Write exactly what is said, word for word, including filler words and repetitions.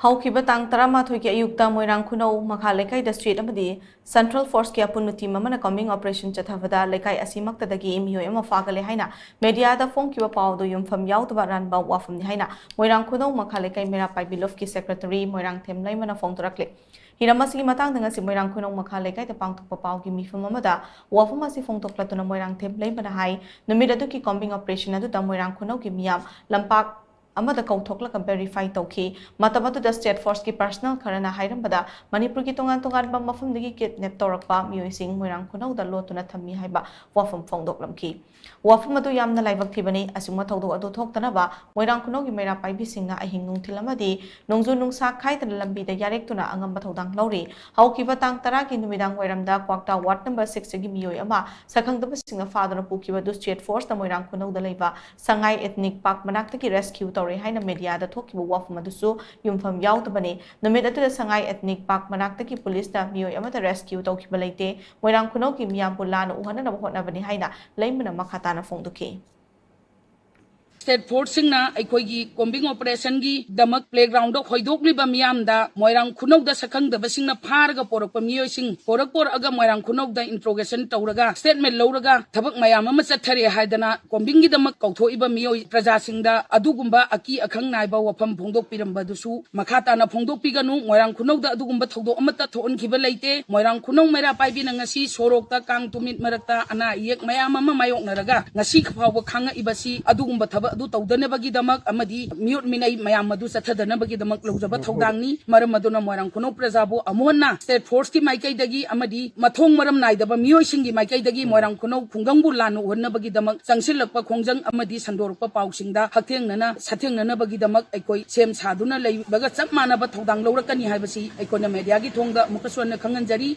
ꯍꯧꯈꯤꯕ ꯇꯥꯡ ꯇꯔꯥꯃꯥꯊꯣꯏꯒꯤ ꯑꯌꯨꯛꯇ ꯃꯣꯏꯔꯥꯡ ꯈꯨꯅꯧ ꯃꯈꯥ ꯂꯩꯀꯥꯏꯗ ꯁ꯭ꯇ꯭ꯔꯤꯠ ꯑꯃꯗꯤ ꯁꯦꯟꯇ꯭ꯔꯦꯜ ꯐꯣꯔꯁꯀꯤ ꯑꯄꯨꯟꯕ ꯇꯤꯝ ꯑꯃꯅ ꯀꯣꯝꯕꯤꯡ ꯑꯣꯄꯔꯦꯁꯟ ꯆꯠꯊꯕꯗ ꯂꯩꯀꯥꯏ ꯑꯁꯤꯃꯛꯇꯗꯒꯤ ꯃꯤꯑꯣꯏ ꯑꯃ ꯐꯥꯒꯠꯂꯦ ꯍꯥꯏꯅ ꯃꯦꯗꯤꯌꯥꯗ ꯐꯣꯡꯈꯤꯕ ꯄꯥꯎꯗꯨ ꯌꯨꯝꯐꯝ ꯌꯥꯎꯗꯕ ꯑꯔꯥꯟꯕ ꯋꯥꯐꯝꯅꯤ ꯍꯥꯏꯅ ꯃꯣꯏꯔꯥꯡ ꯈꯨꯅꯧ ꯃꯈꯥ ꯂꯩꯀꯥꯏ ꯃꯩꯔꯥ ꯄꯥꯏꯕꯤ ꯂꯨꯞꯀꯤ ꯁꯦꯀ꯭ꯔꯦꯇꯔꯤ ꯃꯣꯏꯔꯥꯡꯊꯦꯝ ꯂꯩꯃꯅ ꯐꯣꯡꯗꯣꯔꯛꯂꯤ꯫ ꯍꯤꯔꯝ ꯑꯁꯤꯒꯤ ꯃꯇꯥꯡꯗ ꯉꯁꯤ ꯃꯣꯏꯔꯥꯡ ꯈꯨꯅꯧ ꯃꯈꯥ ꯂꯩꯀꯥꯏꯗ ꯄꯥꯡꯊꯣꯛꯄ ꯄꯥꯎꯒꯤ ꯃꯤꯐꯝ ꯑꯃꯗ ꯋꯥꯐꯝ ꯑꯁꯤ ꯐꯣꯡꯗꯣꯛꯂꯗꯨꯅ ꯃꯣꯏꯔꯥꯡꯊꯦꯝ ꯂꯩꯃꯅ ꯍꯥꯏ, ꯅꯨꯃꯤꯠ ꯑꯗꯨꯒꯤ ꯀꯣꯝꯕꯤꯡ ꯑꯣꯄꯔꯦꯁꯟ ꯑꯗꯨꯗ ꯃꯣꯏꯔꯥꯡ ꯈꯨꯅꯧꯒꯤ ꯃꯤꯌꯥꯝ ꯂꯝꯄꯥꯛ ꯑꯃꯗ ꯀꯧꯊꯣꯛꯂꯒ ꯚꯦꯔꯤꯐꯥꯏ ꯇꯧꯈꯤ꯫ ꯃꯇꯝ ꯑꯗꯨꯗ ꯁ꯭ꯇꯦꯠ ꯐꯣꯔꯁꯀꯤ ꯄꯔꯁꯅꯦꯜ ꯈꯔꯅ ꯍꯥꯏꯔꯝꯕꯗ ꯃꯅꯤꯄꯨꯔꯒꯤ ꯇꯣꯉꯥꯟ ꯇꯣꯉꯥꯟꯕ ꯃꯐꯝꯗꯒꯤ ꯀꯤꯗꯅꯦꯞ ꯇꯧꯔꯛꯄ ꯃꯤꯑꯣꯏꯁꯤꯡ ꯃꯣꯏꯔꯥꯡ ꯈꯨꯅꯧꯗ ꯂꯣꯠꯇꯨꯅ ꯊꯝꯃꯤ ꯍꯥꯏꯕ ꯋꯥꯐꯝ ꯐꯣꯡꯗꯣꯛꯂꯝꯈꯤ꯫ ꯋꯥꯐꯝ ꯑꯗꯨ ꯌꯥꯝꯅ ꯂꯥꯏꯕꯛ ꯊꯤꯕꯅꯤ꯫ ꯑꯁꯤꯒꯨꯝꯕ ꯊꯧꯗꯣꯛ ꯑꯗꯨ ꯊꯣꯛꯇꯅꯕ ꯃꯣꯏꯔꯥꯡ ꯈꯨꯅꯧꯒꯤ ꯃꯩꯔꯥ ꯄꯥꯏꯕꯤꯁꯤꯡꯅ ꯑꯍꯤꯡ ꯅꯨꯡꯊꯤꯜ ꯑꯃꯗꯤ ꯅꯣꯡꯖꯨ ꯅꯨꯡꯁꯥ ꯈꯥꯏꯗꯅ ꯂꯝꯕꯤꯗ ꯌꯥꯔꯦꯛꯇꯨꯅ ꯑꯉꯝꯕ ꯊꯧꯗꯥꯡ ꯂꯧꯔꯤ꯫ ꯍꯧꯈꯤꯕ ꯇꯥꯡ ꯇꯔꯥꯒꯤ ꯅꯨꯃꯤꯗꯥꯡ ꯋꯥꯏꯔꯝꯗ ꯀ꯭ꯋꯥꯛꯇꯥ ꯋꯥꯔꯗ ꯅꯝꯕꯔ ꯁꯤꯛꯁꯇꯒꯤ ꯃꯤꯑꯣꯏ ꯑꯃ ꯁꯛꯈꯪꯗꯕꯁꯤꯡꯅ ꯐꯥꯗꯨꯅ ꯄꯨꯈꯤꯕ ꯑꯗꯨ ꯁ꯭ꯇꯦꯠ ꯐꯣꯔꯁꯅ ꯃꯣꯏꯔꯥꯡ ꯈꯨꯅꯧꯗ ꯂꯩꯕ ꯁꯉꯥꯏ ꯏꯊꯅꯤꯛ ꯄꯥꯔꯛ ꯃꯅꯥꯛꯇꯒꯤ ꯔꯦꯁꯀ꯭ꯌꯨ ꯇꯧꯔꯦ ꯍꯥꯏꯅ ꯃꯦꯗꯤꯌꯥꯗ ꯊꯣꯛꯈꯤꯕ ꯋꯥꯐꯝ ꯑꯗꯨꯁꯨ ꯌꯨꯝꯐꯝ ꯌꯥꯎꯗꯕꯅꯤ꯫ ꯅꯨꯃꯤꯠ ꯑꯗꯨꯗ ꯁꯉꯥꯏ ꯏꯊꯅꯤꯛ ꯄꯥꯔꯛ ꯃꯅꯥꯛꯇꯒꯤ ꯄꯨꯂꯤꯁꯅ ꯃꯤꯑꯣꯏ ꯑꯃꯠꯇ ꯔꯦꯁꯀ꯭ꯌꯨ ꯇꯧꯈꯤꯕ ꯂꯩꯇꯦ꯫ ꯃꯣꯏꯔꯥꯡ ꯈꯨꯅꯧꯒꯤ ꯃꯤꯌꯥꯝꯕꯨ ꯂꯥꯟꯅ ꯎꯍꯟꯅꯅꯕ ꯍꯣꯠꯅꯕꯅꯤ ꯍꯥꯏꯅ ꯂꯩꯃꯅ ꯃꯈꯥ ꯇꯥꯅ ꯐꯣꯡꯗꯣꯛꯈꯤ꯫ ꯁ꯭ꯇꯦꯠ ꯐꯣꯔꯁꯁꯤꯡꯅ ꯑꯩꯈꯣꯏꯒꯤ ꯀꯣꯝꯕꯤꯡ ꯑꯣꯄꯔꯦꯁꯟꯒꯤꯗꯃꯛ ꯄ꯭ꯂꯦꯒ꯭ꯔꯥꯎꯟꯗ ꯍꯣꯏꯗꯣꯛꯂꯤꯕ ꯃꯤꯌꯥꯝꯗ ꯃꯣꯏꯔꯥꯡ ꯈꯨꯅꯧꯗ ꯁꯛꯈꯪꯗꯕꯁꯤꯡꯅ ꯐꯥꯔꯒ ꯄꯣꯔꯛꯄ ꯃꯤꯑꯣꯏꯁꯤꯡ, ꯄꯣꯔꯛ ꯄꯣꯔꯛꯑꯒ ꯃꯣꯏꯔꯥꯡ ꯈꯨꯅꯧꯗ ꯏꯟꯇ꯭ꯔꯣꯒꯦꯁꯟ ꯇꯧꯔꯒ ꯁ꯭ꯇꯦꯠꯃꯦꯟ ꯂꯧꯔꯒ ꯊꯕꯛ ꯃꯌꯥꯝ ꯑꯃ ꯆꯠꯊꯔꯦ ꯍꯥꯏꯗꯅ ꯀꯣꯝꯕꯤꯡꯒꯤꯗꯃꯛ ꯀꯧꯊꯣꯛꯏꯕ ꯃꯤꯑꯣꯏ ꯄ꯭ꯔꯖꯥꯁꯤꯡꯗ ꯑꯗꯨꯒꯨꯝꯕ ꯑꯀꯤ ꯑꯈꯪ ꯅꯥꯏꯕ ꯋꯥꯐꯝ ꯐꯣꯡꯗꯣꯛꯄꯤꯔꯝꯕꯗꯨꯁꯨ ꯃꯈꯥ ꯇꯥꯅ ꯐꯣꯡꯗꯣꯛꯄꯤꯒꯅꯨ꯫ ꯃꯣꯏꯔꯥꯡ ꯈꯨꯅꯧꯗ ꯑꯗꯨꯒꯨꯝꯕ ꯊꯧꯗꯣꯛ ꯑꯃꯠꯇ ꯊꯣꯛꯍꯟꯈꯤꯕ ꯂꯩꯇꯦ꯫ ꯃꯣꯏꯔꯥꯡ ꯈꯨꯅꯧ ꯃꯩꯔꯥ ꯄꯥꯏꯕꯤꯅ ꯉꯁꯤ ꯁꯣꯔꯣꯛꯇ ꯀꯥꯡ ꯇꯨꯃꯤꯠ ꯃꯔꯛꯇ ꯑꯅꯥ ꯑꯌꯦꯛ ꯃꯌꯥꯝ ꯑꯃ ꯃꯥꯌꯣꯛꯅꯔꯒ ꯉꯁꯤ ꯐꯥꯎꯕ ꯈꯥꯡꯉꯛꯏꯕꯁꯤ ꯑꯗꯨꯒꯨꯝꯕ ꯊꯕꯛ ꯑꯗꯨ ꯇꯧꯗꯅꯕꯒꯤꯗꯃꯛ ꯑꯃꯗꯤ ꯃꯤꯑꯣꯠ ꯃꯤꯅꯩ ꯃꯌꯥꯝ ꯑꯗꯨ ꯆꯠꯊꯗꯅꯕꯒꯤꯗꯃꯛ ꯂꯧꯖꯕ ꯊꯧꯗꯥꯡꯅꯤ꯫ ꯃꯔꯝ ꯑꯗꯨꯅ ꯃꯣꯏꯔꯥꯡ ꯈꯨꯅꯧ ꯄ꯭ꯔꯖꯥꯕꯨ ꯑꯃꯨꯛ ꯍꯟꯅ ꯁ꯭ꯇꯦꯠ ꯐꯣꯔꯁꯀꯤ ꯃꯥꯏꯀꯩꯗꯒꯤ ꯑꯃꯗꯤ ꯃꯊꯣꯡ ꯃꯔꯝ ꯅꯥꯏꯗꯕ ꯃꯤꯑꯣꯏꯁꯤꯡꯒꯤ ꯃꯥꯏꯀꯩꯗꯒꯤ ꯃꯣꯏꯔꯥꯡ ꯈꯨꯅꯧ ꯈꯨꯡꯒꯪꯕꯨ ꯂꯥꯟꯅ ꯎꯍꯟꯅꯕꯒꯤꯗꯃꯛ ꯆꯪꯁꯤꯜꯂꯛꯄ ꯈꯣꯡꯖꯪ ꯑꯃꯗꯤ ꯁꯟꯗꯣꯔꯛꯄ ꯄꯥꯎꯁꯤꯡꯗ ꯍꯛꯊꯦꯡꯅꯅ ꯁꯥꯊꯦꯡꯅꯅꯕꯒꯤꯗꯃꯛ ꯑꯩꯈꯣꯏ ꯁꯦꯝ ꯁꯥꯗꯨꯅ ꯂꯩꯕꯒ ꯆꯞ ꯃꯥꯟꯅꯕ ꯊꯧꯗꯥꯡ ꯂꯧꯔꯛꯀꯅꯤ ꯍꯥꯏꯕꯁꯤ ꯑꯩꯈꯣꯏꯅ ꯃꯦꯗꯤꯌꯥꯒꯤ ꯊꯣꯡꯗ ꯑꯃꯨꯛꯀꯁꯨ ꯍꯟꯅ ꯈꯪꯍꯟꯖꯔꯤ꯫